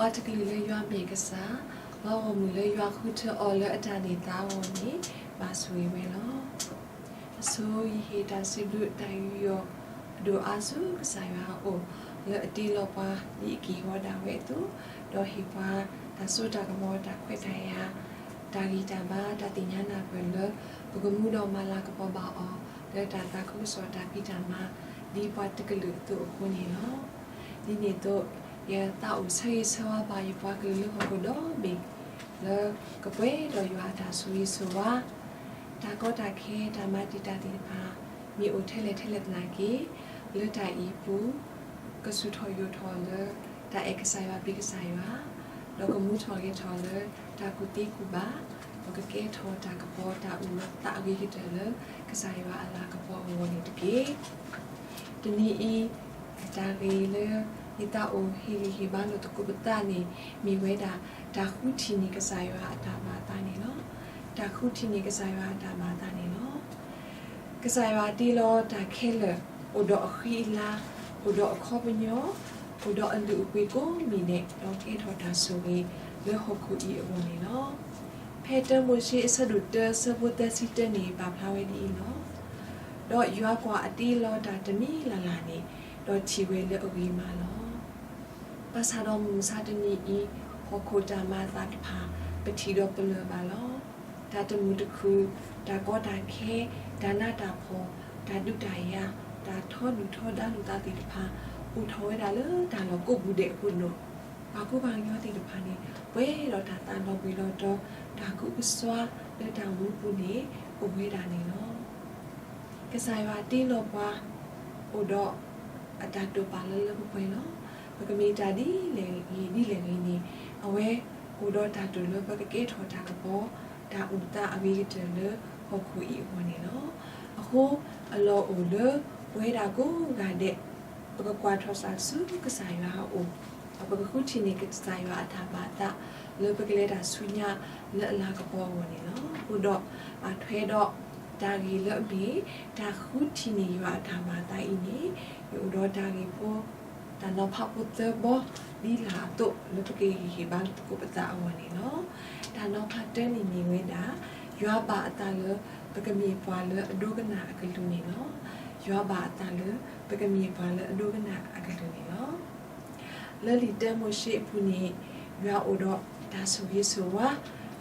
ပှၤတကလုာ်လၢယွၤမ့ၢ်ကစၢ်, လီၤဂီၢ်မုၢ်လၢယွၤဃုထၢအီၤလၢအတၢ်န့ၢ်သါအဂီၢ်န့ၣ် ဘၣ်ဆိၣ်ဂ့ၤဝဲလီၤ. အဆိ ယဟ့ၣ်တၢ်စံးဘျုးတၢ်ယူးယီၣ်အဒိၣ်အါဆူကစၢ်ယွၤအအိၣ်, လၢအတ့လီၤပှၤဒ်အက့ၢ်အဂီၤဒၣ်ဝဲအသိး, ဒီးဟ့ၣ်ပှၤတၢ်စိတၢ်ကမီၤ တၢ်ခွဲးတၢ်ယာ်, တၢ်ဂံၢ်တၢ်ဘါ, တၢ်သ့ၣ်ညါနၢ်ပၢၢ်လၢ ပကမူဒီးမၤလၤကပီၤဘၣ်အီၤ လၢတၢ်သးခုကစီၣ်တၢ်ဖံးတၢ်မၤ ဒ်ပှၤတကလုာ်အသိးအဃိန့ၣ်လီၤ. ဒ်န့ၣ်အသိး ယသးအိၣ်ဆၢဂ့ၤဆၢဝါဘၣ်ယပှၤကလုာ်လၢဟီၣ်ခိၣ်ဒီဘ့ၣ် လၢကပှဲၤဒီးယွၤအတၢ်ဆိၣ်ဂ့ၤဆိၣ်ဝါ, တၢ်ကီတၢ်ခဲ တၢ်မၤတံာ်တာ်သ့ၣ်တဖၣ် မ့ၢ်အိၣ်ထဲလဲၣ်ထဲလဲၣ်သနာ်က့ လၢတၢ်အံၤအပူၤ ကစူၢ်ထီၣ်ယိာ်ထီၣ်လၢ တၢ်အဲၣ်ကစၢ်ယွၤပှ့ၤကစၢ်ယွၤ, ဒီးကမူထီၣ်ဂဲၤထီၣ်လၢ တၢ်ကူၣ်သ့ကူၣ်ဘၣ်, ဒီးကကဲထီၣ်တၢ်ကပီၤတၢ်အုၣ်သးအဂ့ၤကတၢၢ်လၢ ကစၢ်ယွၤအလၤကပီၤအဂီၢ်န့ၣ်တက့ၢ်. တနံၤအံၤ တၢ်ဂ့ၢ်လၢ ယသးအိၣ်ဟ့ၣ်ဂံၢ်ဟ့ၣ်ဘါလိာ်သကိးပသးန့ၣ် မ့ၢ်ဝဲဒၣ် တၢ်ဃုထံၣ်န့ၢ်ကစၢ်ယွၤအတၢ်ဘၣ်သးန့ၣ်လီၤ. တၢ်ဃုထံၣ်န့ၢ်ကစၢ်ယွၤအတၢ်ဘၣ်သးန့ၣ်လီၤ. ကစၢ်ယွၤတ့လီၤတၢ်ခဲလၢာ် အိၣ်ဒီးအဃံအလၤ, အိၣ်ဒီးအခီပညီ, အိၣ်ဒီးအလုၢ်အပှ့ၤကိးမံၤဒဲး ဒီးကဲထီၣ်တၢ်ဆိၣ်ဂ့ၤလၢဟီၣ်ခိၣ်အံၤအဂီၢ်န့ၣ်လီၤ. ဖဲတၢမိၤၡ့အဆၢဒိၣ်တၢ ဆၢဖိသၢဆံတၢန့ၣ် ပာ်ဖျါဝဲဒ်အံၤလီၤ. ဒီးယွၤကွၢ်အတ့လီၤတၢ်တမံၤလၢ်လၢ်န့ၣ်, ဒီးထံၣ်ဝဲလၢအဂ့ၤမးလီၤ. ဘၣ်ဆၣ်ဒီးမုၢ်မဆါတနံၤအံၤ ဟီၣ်ခိၣ်တၢ်မၤအသးတဖၣ် ပထံၣ်ဒီးပလၢၢ်ဘၣ်လီၤ. တၢ်တမုာ်တခုၣ်, တၢ်ကီတၢ်ခဲ, တၢ်နးတၢ်ဖှီၣ်, တၢ်ဒုးတၢ်ယၤ, တၢ်ထီဒုၣ်ထီဒါလိာ်သးသ့ၣ်တဖၣ် အိၣ်ထီၣ်ဝဲဒၣ်လၢတၢ်လီၢ်ကိးပူၤဒဲးအဃိဒီး ပှၤကူပှၤကညီသ့ၣ်တဖၣ်န့ၣ် ပှဲၤဒီးတၢ်သးလီၤဘှံးလီၤတီၤ, တၢ်ကူးကစွါလၢတၢ်မူပူၤန့ၣ် အိၣ်ဝဲဒၣ်န့ၣ်လီၤ. ကစၢ်ယွၤတ့လီၤပှၤ အိၣ်ဒီးအတၢ်တိာ်ပာ်လၢလၢပှဲၤပှဲၤလီၤ. ပကမ့ၢ်တၢ်ဒ်လဲၣ်ဂ့ၤ ဒ်လဲၣ်ဂ့ၤန့ၣ် အဝဲအိၣ်ဒီးတၢ်တိာ်လၢပကကဲထီၣ်တၢ်ကပီၤ တၢ်အုၣ်သးအဂ့ၤကတၢၢ်လၢဟီၣ်ခိၣ်အံၤအဂီၢ်န့ၣ်လီၤ. အဃိ အလီၢ်အိၣ်လၢပဝဲဒၣ်ကိးဂၤဒဲး ပကကွၢ်ထီၣ်သးဆူကစၢ်ယွၤအအိၣ်, ဒီးပကဃုထံၣ်န့ၢ်ကစၢ်ယွၤအတၢ်ဘၣ်သး လၢပကလဲၤတၢ်ဆူညါလၢအလၤကပီၤအဂီၢ်န့ၣ်လီၤ. အဃိဒီး ဘၣ်ထွဲဒီးတၢ်ဂ့ၢ်လၢအမ့ၢ် တၢ်ဃုထံၣ်န့ၢ်ယွၤအတၢ်ဘၣ်သးအံၤန့ၣ် ယအိၣ်ဒီးတၢ်ဂ့ၢ်ဖိ တၢ်နီၤဖးဖိသၢဘီ ဒ်လာ်အသိး လၢပကဟ့ၣ်ဂံၢ်ဟ့ၣ်ဘါလိာ်သကိးပသးအဂီၢ်န့ၣ်လီၤ. တၢ်နီၤဖးတၢန့ၣ်မ့ၢ်ဝဲဒၣ် ယွၤဘၣ်အသးလၢ ပကမ့ၢ်ပှၤလၢအဒိကနၣ်အကလုၢ်န့ၣ်လီၤ. ယွၤဘၣ်အသးလၢ ပကမ့ၢ်ပှၤလၢအဒိကနၣ်အကလုၢ်န့ၣ်လီၤ. လၢလံာ်တၢမိၤၡ့အပူၤန့ၣ် ယွၤအိၣ်ဒီးတၢ်ဆိၣ်ဂ့ၤဆိၣ်ဝါ,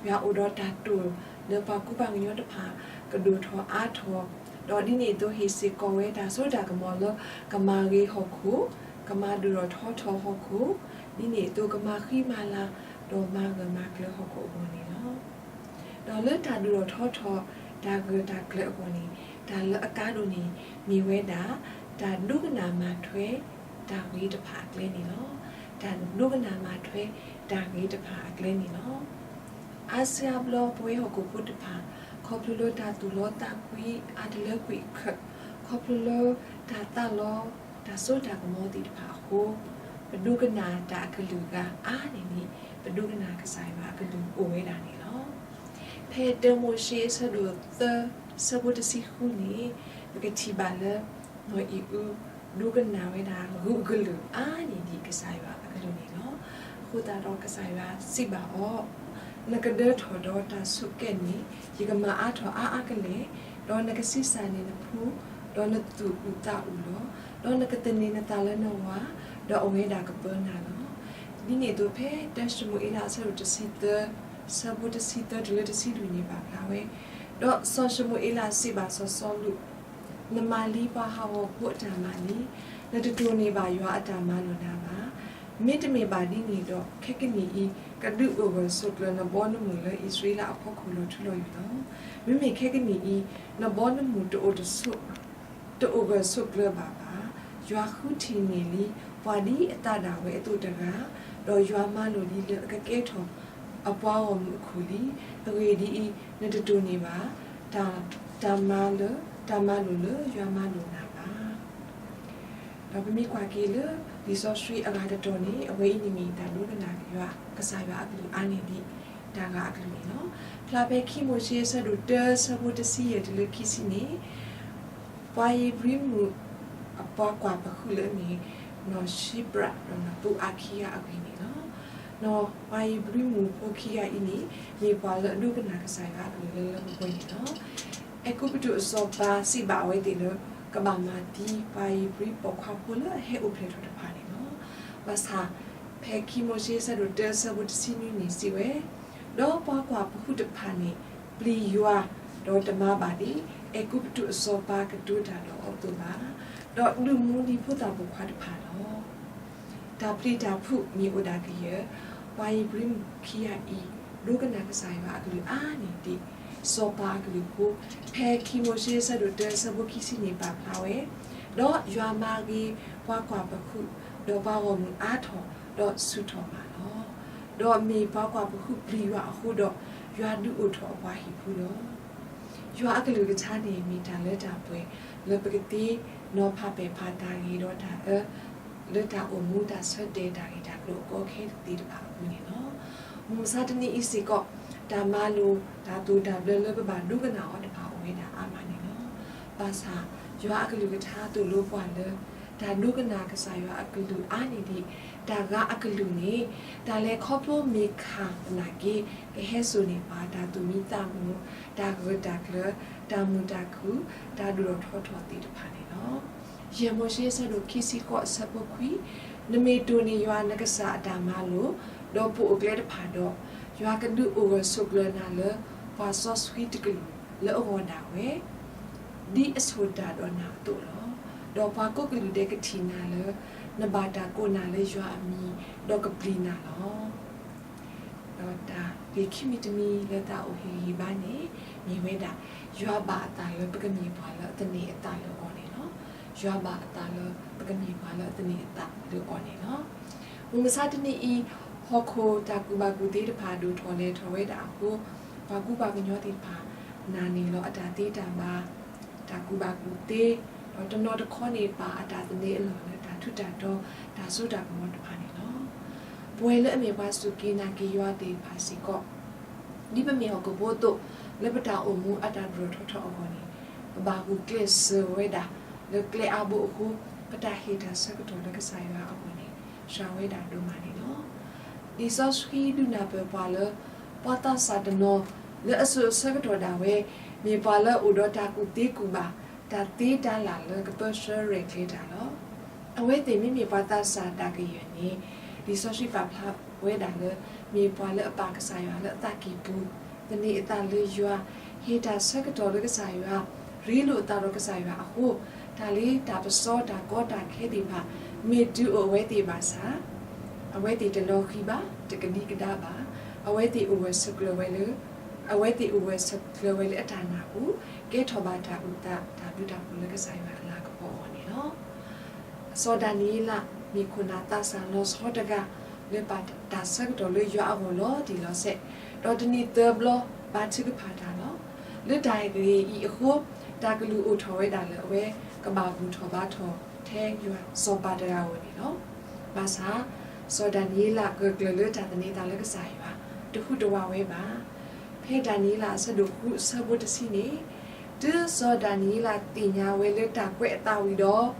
ယွၤအိၣ်ဒီးတၢ်တိာ်လၢပှၤကူပှၤကညီတဖၣ် ကဒိၣ်ထီၣ်အါထီၣ်, ဒီးဒ်န့ၣ်အသိးဟ့ၣ်စ့ၢ်ကီးဝဲတၢ်စိတၢ်ကမီၤလၢ ကမၤဂ့ၤဟီၣ်ခိၣ်, ကမၤဒိၣ်ထီၣ်ထီထီၣ်ဟီၣ်ခိၣ်, ဒ်န့ၣ်အသိးကမၤဃံမၤလၤ, ဒီးမၤဂၢၢ်မၤကျၢၤဟီၣ်ခိၣ်အဂီၢ်န့ၣ်လီၤ. ဒီးလၢတၢ်ဒိၣ်ထီၣ်ထီထီၣ် တၢ်ဂၢၢ်တၢ်ကျၢၤအဂီၢ်န့ၣ် တၢ်လၢအကါဒိၣ်န့ၣ် မ့ၢ်ဝဲဒၣ် တၢ်ဒိကနၣ်မၤထွဲ တၢ်ဂ့ၤတဖၣ်အကျဲန့ၣ်လီၤ. တၢ်ဒိကနၣ်မၤထွဲ တၢ်ဂ့ၤတဖၣ်အကျဲန့ၣ်လီၤ. အါစုအါဘျီပဝဲဟီၣ်ခိၣ်ဖိတဖၣ် ခီဖျိလၢတၢ်သူၣ်လီသးကွံအါတလၢကွံာ်အခၢး, ခီဖျိလၢတၢ်သးလီ တၢ်စိတၢ်ကမီၤသ့ၣ်တဖၣ်အဃိ ပဒိကနၣ်တၢ်အကလုၢ်ဂၤအါန့ၢ်ဒံး ပဒိကနၣ်ကစၢ်ယွၤအကလုၢ်အိၣ်ဝဲဒၣ်န့ၣ်လီၤ. ဖဲတၢမိၤၡ့အဆၢဒိၣ်သၢ ဆၢဖိတဆံဃုန့ၣ် ပကထံၣ်ဘၣ်လၢ နီၢ်အံၣ်အု ဒိကနၣ်ဝဲဒၣ်ဂုာ်ကလုၢ်အါန့ၢ်ဒံးကစၢ်ယွၤအကလုၢ်န့ၣ်လီၤ. အဃိသတးဒီးကစၢ်ယွၤစံးဘၣ်အီၤ, နကဒၢထီၣ်ဒီးတၢ်ဆိးကဲးန့ၣ် ယကမၤအါထီၣ်အါအါကလဲာ်, ဒီးနကဆံးစၢ်န့ၢ်နဖိ, ဒီးနသူၣ်အုးသးအုးလီၤ. ဒီးနကသန့ၤနသးလၢနဝၤ, ဒီးအဝဲဒၣ်ကပၢနၤလီၤ. ဒ်န့ၣ်အသိးဖဲတၢၡမူၤအ့လးအဆၢဒိၣ်တဆံသၢ ဆၢဖိတဆံသၢတုၤလၢတဆံလွံၢ်န့ၣ်ပာ်ဖျါဝဲ, ဒီးစီၤၡမူၤအ့လးစံးဘၣ်စီၤစီလူး, နမၤလံပှၤဟးဂီၤဖိအတၢ်မၤလံ, နတတိၢ်န့ၢ်ဘၣ်ယွၤအတၢ်မၤလိာ်နၤဘၣ်. မ့တမ့ၢ်ဘၣ်ဒ်န့ၣ်ဒီး ခဲကနံၣ်အံၤ ကဒုးအိၣ်ဂၢၢ်ဆိးကျၢၤနဘီနမုၢ်လၢအံၣ်စရ့လးအဖီခိၣ်လီၤထူလီၤယိာ်လီၤ. မ့မ့ၢ်ခဲကနံၣ်အံၤ နဘီနမုၢ်တအိၣ်တဆိး တအိၣ်ဂၢၢ်ဆိးကျၢၤဘၣ်ဘၣ်. ယွၤဃုထံၣ်န့ၢ်လံ ပှၤဒ်အသးဒၣ်ဝဲအသိးတဂၤ, ဒီးယွၤမၤလိာ်လံလၢအကကဲထီၣ်အပှၤဂီၢ်မုၢ်အခိၣ်လံ. အဂ့ၢ်ဒ်အံၤ, နတတိၢ်န့ၢ်ဘၣ် တၢ်မၤလၢ တၢ်မၤလိာ်လၢယွၤမၤလိာ်နၤဘၣ်. ဒီးပမ့ၢ်ကွၢ်က့ၤလၢ လံာ်စီဆှံအဂၤတတီၤန့ၣ် အဝဲအံၤန့ၣ်မ့ၢ်တၢ်ဒိကနၣ်ယွၤ ကစၢ်ယွၤအကလုၢ်အါန့ၢ်ဒံး တၢ်ဂၤအကလုၢ်န့ၣ်လီၤ. ဖျါဖဲခံမိၤၡ့အဆၢဒိၣ်တၢ ဆၢဖိတဆံယဲၢ်တုၤလၢခံဆံန့ၣ် ပှၤဧ့ၤဘြံၤမုၣ်အပှၤကွၢ်ပဃုာ်လၢအမ့ၢ် နီၢ်ၡံပြးဒီးနီၢ်သူအၤခံဂၤအဂ့ၢ်န့ၣ်လီၤ. နီၢ်ပှၤဧ့ၤဘြံၤမုၣ်ဖိခံဂၤအံၤန့ၣ် မ့ၢ်ပှၤလၢအဒိကနၣ်ကစၢ်ယွၤအကလုၢ်လၢလၢပှဲၤပှဲၤန့ၣ်လီၤ. အဲၤကူပတူးအစီၤပၤစံးဘၣ်အဝဲသ့ၣ်လၢ ကဘၣ်မၤသံ ပှၤဧ့ၤဘြံၤပိာ်ခွါဖိလၢအဟဲအိၣ်ဖျဲၣ်ထီၣ်တဖၣ်န့ၣ်လီၤ. ဘၣ်ဆၣ် ဖဲခံမိၤၡ့ဆၢဒိၣ်တၢဆၢဖိတဆံနွံန့ၣ်စံးဝဲ, ဒီးပှၤကွၢ်ပဃုၣ်တဖၣ်န့ၣ် ပျံၤယွၤ, ဒီးတမၤဘၣ်ဒ် အဲၤကူပတူးအစီၤပၤကတိၤတၢ်ဒီးအီၤအသိးဘၣ်, ဒီးဒုးမူဒံးဖိသၣ်ပိာ်ခွါတဖၣ်လီၤ. တၢ်ပျံၤတၢ်ဖုးမ့ၢ်အိၣ်ဒၣ်ကယၢၢ်, ပှၤဧ့ၤဘြံၤမုၣ်ခံဂၤအံၤ ဒိကနၣ်ကစၢ်ယွၤအကလုၢ်အါန့ၢ်ဒံး စီၤပၤအကလုၢ်အဃိ, ဖဲခံမိၤၡ့ဆၢဒိၣ်တၢဆၢဖိခံဆံန့ၣ်ပာ်ဖျါဝဲ, ဒီးယွၤမၤဂ့ၤပှၤကွၢ်ပဃုၣ်, ဒီးပှၤဂီၢ်မုၢ်အါထီၣ်, ဒီးဆူၣ်ထီၣ်မးလီၤ. ဒီးမ့ၢ်ပှၤကွၢ်ပဃုၣ်ပျံၤယွၤအဃိဒီး, ယွၤဒုးအိၣ်ထီၣ်အပှၤဟံၣ်ဖိလီၤ. ယွၤအကလုၢ်ကထါန့ၣ် မ့ၢ်တၢ်လၢတၢ်ပှဲၤလၢပကသ့နီၤဖးပဲာ်ဖးတၢ်ဂ့ၤဒီးတၢ်အၢ, လၢတၢ်အိၣ်မူတၢ်ဆၢတဲာ်တၢ်ဂ့ၤတၢ်ကျိၤအကီအခဲသ့ၣ်တဖၣ်အပူၤန့ၣ်လီၤ. မုၢ်မဆါတနံၤအံၤစ့ၢ်ကီး, တၢ်မၤလိာ်တၢ်သိၣ်တၢ်ဘျၢလၢပဘၣ်ဒိကနၣ်အီၤတဖၣ်အိၣ်ဝဲဒၣ်အါမးန့ၣ်လီၤ. ဘၣ်ဆၣ်, ယွၤအကလုၢ်ကထါသိၣ်လိပှၤလၢ တၢ်ဒိကနၣ်ကစၢ်ယွၤအကလုၢ်အါန့ၢ်ဒံး တၢ်ဂၤအကလုၢ်န့ၣ်, တၢ်လဲၤခီဖျိမ့ၢ်ခၣ်သနာ်က့, ကဟဲစိာ်န့ၢ်ပှၤတၢ်သူၣ်မံသးမုာ်, တၢ်ဂၢၢ်တၢ်ကျၢၤ, တၢ်မုာ်တၢ်ခုၣ်, တၢ်ဒိၣ်ထီၣ်ထီထီၣ်သ့ၣ်တဖၣ်န့ၣ်လီၤ. ယဲၢ်မိၤၡ့ဆၢဒိၣ်ခံဆံဃိးအဆၢဖိခွံ, နမ့ၢ်တိၢ်န့ၢ်ယွၤနကစၢ်အတၢ်မၤလိာ်, ဒီးပိာ်အကျဲတဖၣ်ဒီး, ယွၤကဒုးအိၣ်ဂၢၢ်ဆိးကျၢၤနၤလၢ ပှၤစီဆှံတကလုာ်လၢအဂီၢ်ဒၣ်ဝဲ ဒ်အဆိၣ်တၢ်ဒီးနၤအသိးလီၤ. ဒီးပှၤကိးကလုာ်ဒဲးကထံၣ်နၤလၢ နဘၣ်တၢ်ကိးနၤလၢယွၤအမံၤ, ဒီးကပျံၤနၤလီၤ. ဒီးတၢ်ဂ့ၢ်ခံမံၤတမံၤလၢသးအိၣ်ဟ့ၣ်ဂံၢ်ဘါန့ၣ် မ့ၢ်ဝဲဒၣ် ယွၤဘၣ်အသးလၢပကမ့ၢ်ပှၤလၢအသန့ၤအသးလၢအီၤန့ၣ်လီၤ. ယွၤဘၣ်အသးလၢပကမ့ၢ်ပှၤလၢအသန့ၤအသးလၢအီၤန့ၣ်လီၤ. မုၢ်မဆါတနံၤအံၤ, ဟီၣ်ခိၣ်တၢ်ကူၣ်ဘၣ်ကူၣ်သ့တဖၣ်ဒိၣ်ထီၣ်လဲၤထီၣ်ဝဲဒၣ်အဃိ, ပှၤကူပှၤကညီသ့ၣ်တဖၣ် နာ်န့ၢ်လီၤအတၢ်သ့တၢ်ဘၣ်, တၢ်ကူၣ်ဘၣ်ကူၣ်သ့, ဒီးတနီၤတခီန့ၣ်ပာ်အတၢ်သန့ၤအလီၢ်လၢတၢ်ထူးတၢ်တီၤ, တၢ်စိတၢ်ကမီၤတဖၣ်န့ၣ်လီၤ. ပဝဲလၢအမ့ၢ်ပှၤစူၢ်က့ၤနာ်က့ၤယွၤသ့ၣ်တဖၣ်စ့ၢ်ကီး, ဒ်ပမ့ၢ်ဟီၣ်ခိၣ်ဖိအသိး, လၢပတၢ်အိၣ်မူအတၢ်ဒိၣ်ထီၣ်ထီထီၣ်အဂီၢ်န့ၣ်, ပဘၣ်ဂုာ်ကျဲးစၢးဝဲဒၣ်လၢကျဲအါဘိအဃိ, ပတၢ်ဟ့ၣ်တၢ်ဆၢကတီၢ်လၢကစၢ်ယွၤအဂီၢ်န့ၣ် စှၤဝဲဒၣ်ဒိၣ်မးန့ၣ်လီၤ. လံာ်စီဆှံဒုးနၢ်ပၢၢ်ပှၤလၢ ပှၤသးစၢ်တနီၤလၢအစိၤအဆၢကတီၢ်ဒၣ်ဝဲ မ့ၢ်ပှၤလၢအအိၣ်ဒီးတၢ်ကူၣ်သ့ကူၣ်ဘၣ်, တၢ်သ့တၢ်လၢ်လၢကပၢဆှၢရဲၣ်ကျဲၤတၢ်လီၤ. အဝဲသ့ၣ်မ့မ့ၢ်ပှၤသးစၢ်တၢ်ကယၢၢ်န့ၣ်, လံာ်စီဆှံပာ်ဖျါဝဲဒၣ်လၢ မ့ၢ်ပှၤလၢအပာ်ကစၢ်ယွၤလၢအသးကံၢ်ပူၤ, သန့ၤအသးလၢယွၤ, ဟ့ၣ်တၢ်ဆၢကတီၢ်လၢကစၢ်ယွၤ, ရ့လိာ်အသးဒီးကစၢ်ယွၤအဃိ, တၢ်လ့တၢ်ပစီတၢ်ကီတၢ်ခဲသ့ၣ်တဖၣ် မ့ၢ်တုၤအိၣ်အဝဲသ့ၣ်ဘၣ်ဆၣ်, အဝဲသ့ၣ်တလီၤဃံၤဘၣ်, တကဒံကဒါဘၣ်, အဝဲသ့ၣ်အိၣ်ဂၢၢ်ဆိးကျၢၤဝဲလၢ အဝဲသ့ၣ်အိၣ်ဂၢၢ်ဆိးကျၢၤဝဲလၢအတၢ်နာ်ပူၤ, ကဲထီၣ်ဘၣ်တၢ်အုၣ်သးတၢ်ဘျုးတၢ်ဖှိၣ်လၢကစၢ်ယွၤအလၤကပီၤအဂီၢ်န့ၣ်လီၤ. စီၤဒၤနံးယ့လး မ့ၢ်ခိၣ်နၢ်သးစၢ်လီၤဆီတဂၤ လၢပာ်တၢ်ဆၢကတီၢ်လၢယွၤအဂီၢ်လီၤတံၢ်လီၤဆဲး, ဒီးတနံၤသၢဘျီဘါထုကဖၣ်တၢ်လီၤ. လၢတၢ်ဂ့ၢ်အံၤအဃိ, တၢ်ကလုၢ်အိၣ်ထီၣ်ဝဲဒၣ်လၢအဝဲကဘၣ်ဘူၣ်ထီၣ်ဘါထီၣ်ထဲယွၤစီၤပၤတဂၤဧိၤန့ၣ်လီၤ. ဘၣ်ဆၣ်, စီၤဒၤနံးယ့လးဂၢၢ်ကျၢၤလၢတၢ်သန့ၤသးလၢကစၢ်ယွၤ, တဟူးတဝးဝဲဘၣ်. ဖဲဒၤနံးယ့လးအဆၢဒိၣ်ဃုအဆၢဖိတဆံန့ၣ်, တုၤစီၤဒၤနံးယ့လးသ့ၣ်ညါဝဲလၢတၢ်ကွဲးအသးဝံၤဒီး,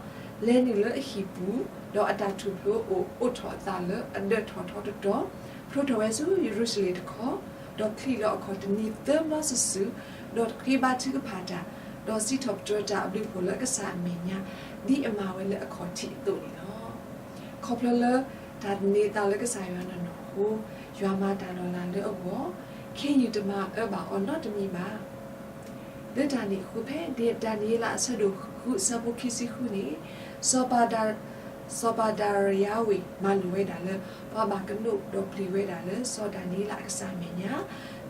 လဲၤနုာ်လၢအဟံၣ်ပူၤ, ဒီးအတၢ်ထူၣ်ဖျိအိၣ်အိးထီၣ်အသးလၢအဒၢးထီၣ်ထီတတီၤ, ဖျိထီၣ်ဝဲဆူယရူၤၡလ့ၣ်တခီ, ဒီးချံးလီၤအခီၣ်တနံၤသၢဘျီစုာ်စုာ်, ဒီးတဃ့ဘါထုကဖၣ်တၢ်, ဒီးစံးထီၣ်ပတြၢၤတၢ်အဘျုးအဖှိၣ်လၢကစၢ်အမဲာ်ညါ, ဒ်အမၤဝဲလၢအခီၣ်ထံးအသိးန့ၣ်လီၤ. ခီဖျိလၢတၢ်သန့ၤသးလၢကစၢ်ယွၤနီၢ်နီၢ်အဃိ, ယွၤမၤတၢ်လီၤလးလၢအဂီၢ်, ခ့ယုၢ်တမၤအၢဘၣ်အီၤနီတမံၤဘၣ်. လၢတၢ်န့ၣ်အဃိဖဲဒၤနံးယ့လးအဆၢဒိၣ်ဃုအဆၢဖိခံဆံဃုန့ၣ်, စီၤပၤဒၤ, စီၤပၤဒၤရံယၤဝ့ၤမၤလိာ်ဝဲဒၣ်လၢ ပှၤဘၣ်ကနိးဒီးပျံၤဝဲဒၣ်လၢစီၤဒၤနံးယ့လးအကစၢ်အမဲာ်ညါ,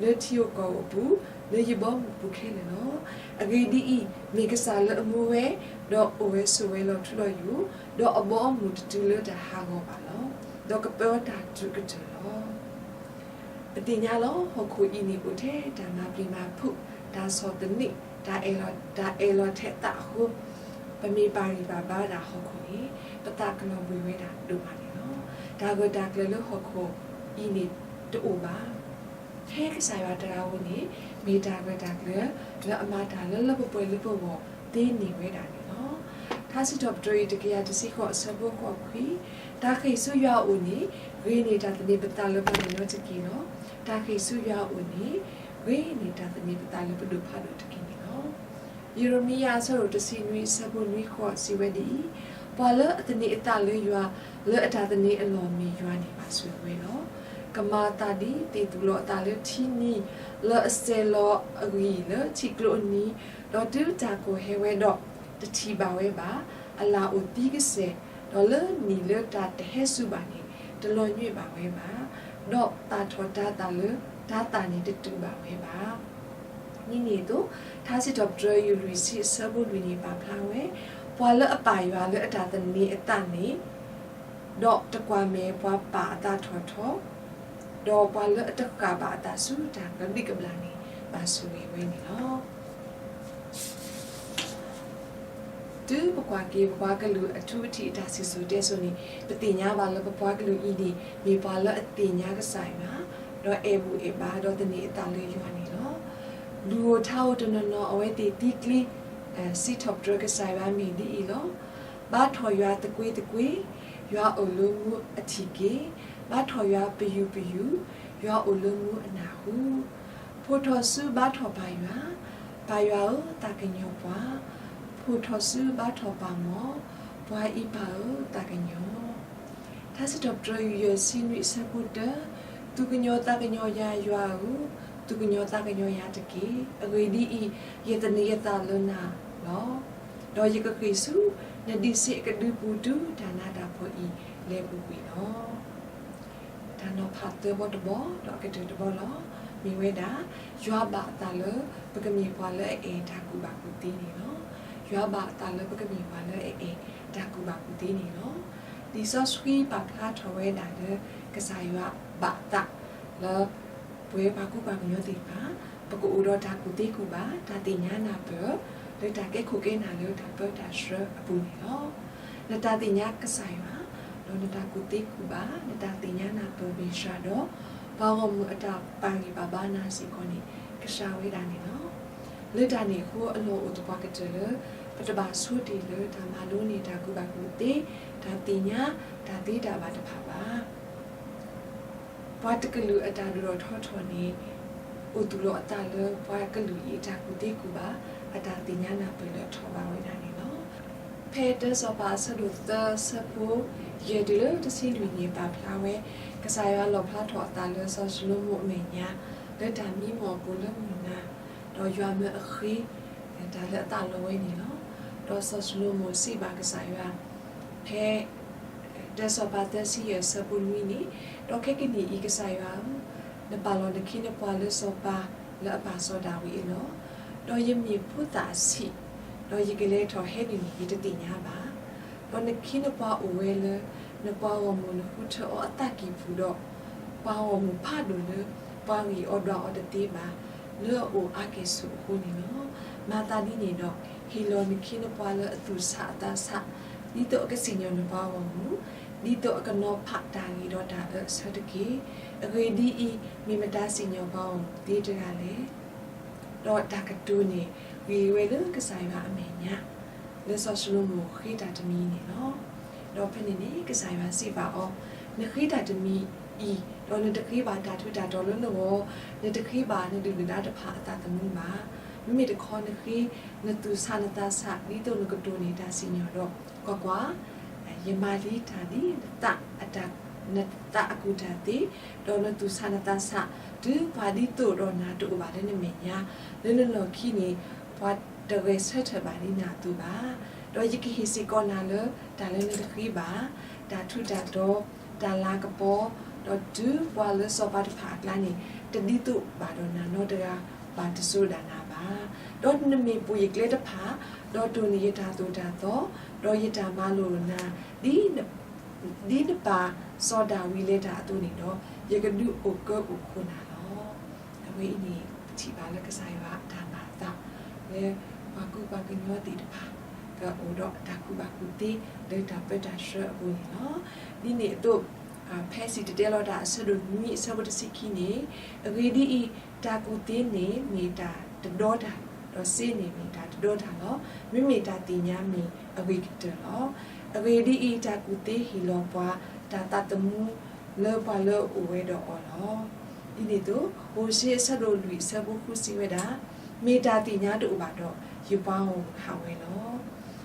လၢထံဧိၤကီၢ်ဧိၤအပူၤ, လၢယဘီမုၢ်ပူၤခဲလၢာ်လီၤ. အဂ့ၢ်ဒ်အံၤ, မ့ၢ်ကစၢ်လၢအမူဝဲ, ဒီးအိၣ်ဝဲဆိးဝဲလီၤထူလီၤယိာ်, ဒီးအဘီအမုၢ်တတုၤလၢတၢ်ဟးဂီၤဘၣ်လီၤ. ဒီးကပၢတၢ်တုၤကတၢၢ်လီၤ. ပသ့ၣ်ညါလီၤ ဟီၣ်ခိၣ်အံၤန့ၣ်အိၣ်ထဲတၢ်မၤပျံၤမၤဖုး, တၢ်ဆီၣ်သနံး, တၢ်အဲၣ်လီၤ, တၢ်အဲၣ်လီၤထဲးသးအဃိ, ပမ့ၢ်ပာ်ဂံၢ်ပာ်ဘါဒၣ်ဟီၣ်ခိၣ်န့ၣ်, ပသးကလီၤဘှံးဝဲဒၣ်ဒိၣ်မးန့ၣ်လီၤ. တၢ်ဂၢၢ်တၢ်ကျၢၤလၢဟီၣ်ခိၣ်အံၤန့ၣ်တအိၣ်ဘၣ်. ထဲကစၢ်ယွၤတဂၤဧိၤန့ၣ်, မ့ၢ်တၢ်ဂၢၢ်တၢ်ကျၢၤလၢအမၤတၢ်လၢလၢပှဲၤပှဲၤလၢပဂီၢ်သ့န့ၢ်ဝဲဒၣ်န့ၣ်လီၤ. ထါစံးထီၣ်ပတြၢၤအံၤတကယၤတဆံဃိးအဆၢဖိဃိးခွံ, တၢ်ဃ့ၢ်ဆူယွၤအအိၣ်န့ၣ် ဂ့ၤန့ၢ်တၢ်သန့ၤပသးလၢပှၤကညီတက့ၢ်လီၤ. တၢ်ဃ့ၢ်ဆူယွၤအအိၣ်န့ၣ် ဂ့ၤန့ၢ်တၢ်သန့ၤပသးလၢပဒိၣ်ဖးဒိၣ်တက့ၢ်န့ၣ်လီၤ. ယံးရမံယၤအဆၢဒိၣ်တဆံနွံအဆၢဖိနွံဃိးစံးဝဲဒ်အံၤ, ပှၤလၢအသန့ၤအသးလၢယွၤ, လၢအတၢ်သန့ၤအလီၢ်မ့ၢ်ယွၤန့ၣ်ဘၣ်ဆိၣ်ဂ့ၤဝဲလီၤ. ကမၤအသးဒ်သ့ၣ်သူၣ်လီၤအသးလၢထံနံၤ, လၢအစဲးလီၤအဂံၢ်လၢထံကျိအနံၤ, ဒီးတုၤတၢ်ကိၢ်ဟဲဝဲဒီး တထံၣ်ဘၣ်ဝဲဘၣ်. အလၢ်အိၣ်သံကစဲာ်, ဒီးလၢနံၣ်လၢတၢ်တဟဲစူၤဘၣ်န့ၣ် တလီၤညွံးဘၣ်ဝဲဘၣ်. ဒီးသၣ်ထီၣ်တၤသၣ်လၢတၤသၣ်န့ၣ်တတုာ်ဘၣ်ဝဲဘၣ်. ဒ်န့ၣ်အသိး ထါစံးထီၣ်ပတြၢၤယုၢ်လွံၢ်ဆံအဆၢဖိလွံၢ်န့ၣ် ပာ်ဖျါဝဲ, ပှၤလၢအပာ်ယွၤလၢအတၢ်သန့ၤအသးန့ၣ် ဒီးတကွၢ်မဲာ်ပှၤပာ်အသးထီၣ်ထီ, ဒီးပှၤလၢအတဃၣ်ဘၣ်အသးဆူတၢ်ကဘျံးကဘျၣ်န့ၣ် ဘၣ်ဆိၣ်ဂ့ၤဝဲန့ၣ်လီၤ. တုၤပကွၢ်က့ၤပပှၤကလုာ်အထူအထံးအတၢ်စံၣ်စိၤတဲစိၤန့ၣ် ပသ့ၣ်ညါဘၣ်လၢပပှၤကလုာ်အံၤန့ၣ် မ့ၢ်ပှၤလၢအသ့ၣ်ညါကစၢ်ယွၤ, ဒီးအဲၣ်ဘူၣ်အဲၣ်ဘါ ဒီးသန့ၤအသးလၢယွၤန့ၣ်လီၤ. လူၤဧိၤထါဧိၤတနီၤနီၤ အဝဲသ့ၣ်သံကျ့ စံးထီၣ်ပတြၢၤကစၢ်ယွၤမ့ၢ်ဒ်အံၤလီၤ. ဘါထီၣ်ယွၤသကွ့သကွ့, ယွၤအိၣ်လၢမူအထံၣ်က့ၤ, ဘါထီၣ်ယွၤပယူာ်ပယူာ်, ယွၤအိၣ်လၢမူအနၢ်ဟူ. ဖိးထီၣ်ဆူဘါထီၣ်ပၢ်ယွၤ, ပၢ်ယွၤဧၢ, သးကညီၤပှၤ, ဖိးထီၣ်ဆူဘါထီၣ်ပၢ်မီၢ်, ပှၤအံၤပၢ်ဧၢ, သးကညီၤ. ထါစံးထီၣ်ပတြၢၤယုၢ်ယဲၢ်ဆံနွံအဆၢဖိတၢ, သူၣ်ကညီၤသးကညီၤယၤယွၤဧၢ, သူၣ်ကညီၤသးကညီၤယၤတက့ၢ်. အဂ့ၢ်ဒ်အံၤ, ယသန့ၤယသးလၢနၤလီၤ. ဒီးယကဃ့ၢ်ဆူနဒံးဆ့အကဒုပူၤ တုၤတၢ်နးတၢ်ဖှီၣ်အံၤလဲၤပူၤကွံာ်လီၤ. တၢ်နီၤဖးသၢဘီတဘီ ဒီးအကတၢၢ်တဘီလီၤ. မ့ၢ်ဝဲဒၣ် ယွၤဘၣ်အသးလၢပကမ့ၢ်ပှၤလၢအအဲၣ်တၢ်ကူၣ်ဘၣ်ကူၣ်သ့န့ၣ်လီၤ. ယွၤဘၣ်အသးလၢပကမ့ၢ်ပှၤလၢအအဲၣ်တၢ်ကူၣ်ဘၣ်ကူၣ်သ့န့ၣ်လီၤ. လံာ်စီဆှံပာ်ဖျါထီၣ်ဝဲဒၣ်လၢ ကစၢ်ယွၤဘၣ်အသးလၢ ပဝဲပှၤကူပှၤကညီသ့ၣ်တဖၣ် ပကအိၣ်ဒီးတၢ်ကူၣ်သ့ကူၣ်ဘၣ် တၢ်သ့ၣ်ညါနၢ်ပၢၢ် လၢတၢ်ကဲခိၣ်ကဲနၢ်လၢတၢ်ပၢတၢ်ဆှၢအပူၤန့ၣ်လီၤ. နတၢ်သ့ၣ်ညါကစၢ်ယွၤ ဒီးနတၢ်ကူၣ်သ့ကူၣ်ဘၣ် နတၢ်သ့ၣ်ညါနၢ်ပၢၢ်မ့ၢ်စှၤဒီး ပှၤဂီၢ်မုၢ်အတၢ်ပာ်ဂံၢ်ပာ်ဘါနၤစ့ၢ်ကီးန့ၣ် ကစှၤဝဲဒၣ်န့ၣ်လီၤ. လၢတၢ်န့ၣ်အဃိ အလီၢ်အိၣ်သပှၢ်ကတၢၢ်လၢ ပတဘၣ်ဆိတ့ၢ်လၢတၢ်မၤလိန့ၢ်တၢ်ကူၣ်ဘၣ်ကူၣ်သ့ တၢ်သ့ၣ်ညါ တၢ်သ့တၢ်ဘၣ်တဖၣ်ဘၣ်. ပှၤတကလုာ်အတၢ်ဒိၣ်ထီၣ်ထီထီၣ်န့ၣ် အိၣ်သူၣ်လီၤအသးလၢပှၤကလုာ်အံၤအတၢ်ကူၣ်သ့ကူၣ်ဘၣ် အတၢ်သ့ၣ်ညါနၢ်ပၢၢ်လၢအထီၣ်ဘၣ်ဝဲဒၣ်န့ၣ်လီၤ. ဖဲတၢစီၤပၤအဆၢဒိၣ်သၢအဆၢဖိ ယဲၢ်တုၤလၢတဆံလွံၢ်န့ၣ် ပာ်ဖျါဝဲ ကစၢ်ယွၤလီၣ်ဖျါထီၣ်အသးလၢစီၤၡလိၤမိၣ်အမဲာ်ညါ လၢတၢ်မံမီၢ်အပူၤလၢမုၢ်နၤ ဒီးယွၤမၢအဃ့ တၢ်လၢအသးလီဝဲန့ၣ်လီၤ. ဒီးစီၤၡလိၤမိၣ်စံးဘၣ်ကစၢ်ယွၤ ဖဲ တၢစီၤပၤသၢဆံယဲၢ်အဆၢဖိနွံန့ၣ်, ဒီးခဲကနံၣ်အံၤ ကစၢ်ယွၤဧၢ, နပာ်လီၤနခ့နပှၤလၢစီၤပၤလၢအပၢ်စီၤဒၤဝံးအလီၢ်, ဒီးယမ့ၢ်ဖိသၣ်အဆံး, ဒီးယကလဲၤထီၣ်ဟဲဒ်န့ၣ် ယတသ့ၣ်ညါဘၣ်. ဒီးနခ့နပှၤအိၣ်ဝဲလၢ နပှၤဂီၢ်မုၢ်နဃုထၢအီၤအသးကံၢ်ပူၤဒီး ပှၤဂီၢ်မုၢ်ဖးဒိၣ်လၢပှၤဂံၢ်အီၤဒွးအီၤတသ့ဘၣ် လၢအအိၣ်အါကဲၣ်ဆိးအဃိန့ၣ်လီၤ. မၤသးဒ်န့ၣ်ဒီး ဟ့ၣ်လီၤနခ့နပှၤလၢအသူၣ်ဆးအသးဆး, ဒ်သိးအကစံၣ်ညီၣ်နပှၤဂီၢ်မုၢ်, ဒ်သိးအကနီၤဖးတၢ်ဂ့ၤဒီးတၢ်အၢအဆၢတက့ၢ်. အဂ့ၢ်ဒ်အံၤ, မ့ၢ်မတၤစံၣ်ညီၣ်ပှၤဂီၢ်မုၢ်သ့တဂၤလဲၣ်. ဒီးတၢ်ကတိၤန့ၣ် ဂ့ၤဝဲလၢကစၢ်ယွၤအမဲာ်ညါ လၢစီၤၡလိၤမိၣ်ဃ့တၢ်တမံၤန့ၣ်လီၤ. ဒီးဖဲန့ၣ်န့ၣ် ကစၢ်ယွၤစံးဘၣ်အီၤ, နဃ့တၢ်တမံၤအံၤ, ဒီးနတဃ့ဘၣ်တၢ်ထူးတၢ်တီၤလၢနဂီၢ်, နတဃ့ဘၣ်နဒုၣ်နဒါတဖၣ်အသးသမူဘၣ်. မ့မ့ၢ်တခီနဃ့နသူၣ်ဆးနသးဆး ဒ်သိးနကတိၤန့ၢ်တၢ်စံၣ်ညီၣ်ဒီး, ကွၢ်ကွၢ်, ယမၤလံတၢ်ဒ်နသးအကူၣ်တၢ်သ့, ဒီးနသူၣ်ဆးနသးဆး, တုၤပှၤဒ်သိးဒီးနၤတအိၣ်ဘၣ်လၢနမဲာ်ညါ, လၢနလီၢ်ခံန့ၣ် ပှၤတဂဲၤဆၢထၢၣ်ဘၣ်ဒ်နၤအသိးဘၣ်. ဒီးယကဟ့ၣ်စ့ၢ်ကီးနၤလၢတၢ်လၢနတဃ့ဘၣ်, တၢ်ထူးတၢ်တီၤ, တၢ်လၤကပီၤ, ဒီးတုၤပှၤလၢစီၤပၤတဖၣ်အကျါန့ၣ် တဒ်သိးဘၣ်ဒီးနၤနီတဂၤ, ဘၣ်တစိၤဒၣ်နၤဘၣ်. ဒီးနမ့ၢ်ပိာ်ယကျဲတဖၣ်, ဒီးတိၢ်န့ၢ်ယတၢ်သိၣ်တၢ်သီ, ဒီးယတၢ်မၤလိာ်နၤ, ဒ်နပၢ်စီၤဒၤဝံးလဲၤတၢ်အသိးန့ၣ်ဒီး, ယကဒုးအိၣ်ကၢအိၣ်ခိးနၤလီၤ. အဝဲအံၤန့ၣ် ပထံၣ်ဘၣ်လၢကစၢ်ယွၤအတၢ်မၤအသး လၢပှၤကူပှၤကညီသ့ၣ်တဖၣ် ကအိၣ်ဒီးတၢ်ကူၣ်ဘၣ်ကူၣ်သ့လၢတၢ်ပၢတၢ်ဆှၢအပူၤန့ၣ်လီၤ. ဒ်န့ၣ်အသိး, ဖဲစံၣ်တဲၤတဲလီၤတၢ်အဆၢဒိၣ်နွံအဆၢဖိတဆံခံန့ၣ်, အဂ့ၢ်ဒ်အံၤ, တၢ်ကူၣ်သ့န့ၣ်မ့ၢ်တၢ်တဒီတၢ်, ဒီးစ့န့ၣ်မ့ၢ်တၢ်တဒီတၢ်လီၤ. မ့မ့ၢ်တၢ်သ့ၣ်ညါမ့ၢ်အဂ့ၤကတၢၢ်လီၤ. အဂ့ၢ်ဒ်အံၤ, တၢ်ကူၣ်သ့ဟ့ၣ်လီၤပှၤတၢ်သးသမူလၢပှၤလၢအအိၣ်ဝဲဒီးအီၤလီၤ. ဒ်န့ၣ်အသိး, ဟိၤၡ့အဆၢဒိၣ်လွံၢ်အဆၢဖိဃုစံးဝဲဒၣ်, မ့ၢ်တၢ်သ့ၣ်ညါတအိၣ်ဘၣ်ဒီး, ယပှၤဧၢ, ဟးဝဲလီၤ.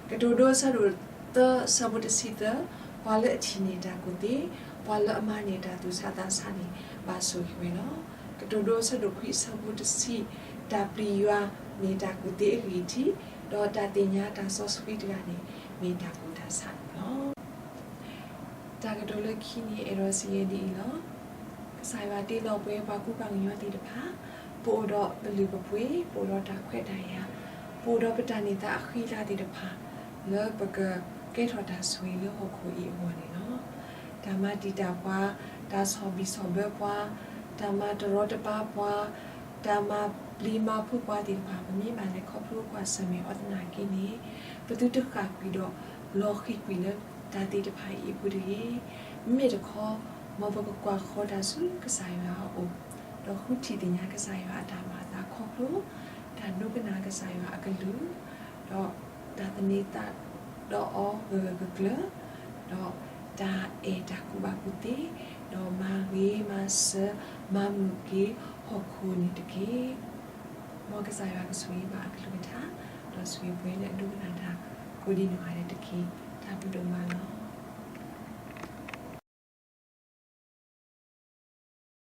ကတိၤဒိအဆၢဒိၣ်သၢအဆၢဖိတဆံသၢ, ပှၤလၢအထံၣ်န့ၢ်တၢ်ကူၣ်သ့, ပှၤလၢအမၤန့ၢ်တၢ်သူၣ်ဆးသးဆးန့ၣ် ဘၣ်ဆိၣ်ဂ့ၤဝဲလီၤ. ကတိၤဒိအဆၢဒိၣ်ခွံအဆၢဖိတဆံ, တၢ်ပျံၤယွၤမ့ၢ်တၢ်ကူၣ်သ့အဂံၢ်အထံး, ဒီးတၢ်သ့ၣ်ညါတၢ်စီဆှံတဂၤန့ၣ် မ့ၢ်တၢ်ကူၣ်တၢ်ဆးန့ၣ်လီၤ. တၢ်ကတိၤလၢခံန့ၣ် အဲၣ်ဒိးစံးဝဲဒ်အံၤလီၤ. ကစၢ်ယွၤတ့လီၤပှဲၤပှၤကူပှၤကညီသ့ၣ်တဖၣ်, ပအိၣ်ဒီးပလုၢ်ပပှ့ၤ, ပအိၣ်ဒီးတၢ်ခွဲးတၢ်ယာ်, ပအိၣ်ဒီးပတၢ်န့ၢ်သါအဃံအလၤသ့ၣ်တဖၣ်, လၢပကကဲထီၣ်တၢ်ဆိၣ်ဂ့ၤလၢဟီၣ်ခိၣ်အံၤအဂီၢ်န့ၣ်လီၤ. တၢ်မၤတံာ်တာ်ပှၤ, တၢ်ဆီၣ်ဘံၣ်ဆီၣ်ဘၢပှၤ, တၢ်မၤတရီတပါပှၤ, တၢ်မၤပျံၤမၤဖုးပှၤသ့ၣ်တဖၣ် ပမ့ၢ်ဘၣ်လဲၤခီဖျိကွၢ်ဆၢၣ်မဲာ်အီၤသနာ်က့န့ၣ်, ပသုတဃၣ်ကွံာ်ဒီးလီၤဃံၤကွံာ်လၢတၢ်သ့ၣ်တဖၣ်အံၤအပူၤတဂ့ၤ. မ့မ့ၢ်တခီ, မ်ပကကွၢ်ဃီၤတၢ်ဆူကစၢ်ယွၤအအိၣ်, ဒီးဃုထံၣ်သ့ၣ်ညါကစၢ်ယွၤအတၢ်မၤအသးခီဖျိ, တၢ်ဒိကနၣ်ကစၢ်ယွၤအကလုၢ်, ဒီးတၢ်သန့ၤသးဒီးအီၤဂၢၢ်ဂၢၢ်ကျၢၤကျၢၤ, ဒီးတၢ်အဲၣ်တၢ်ကူၣ်ဘၣ်ကူၣ်သ့, ဒီးမၤဂ့ၤမၤစၢၤမၤမုာ်က့ၤဟီၣ်ခိၣ်န့ၣ်တက့ၢ်. မ်ကစၢ်ယွၤကဆိၣ်ဂ့ၤဘၣ်အကလုၢ်ကထါ, ဒီးဆိၣ်ဂ့ၤပှဲၤလၢအဒိကနၣ်တၢ်ကိးဒံးနီၢ်ဂၤဒဲးတက့ၢ်. တၢ်ဘျုးဒိၣ်မးလီၤ.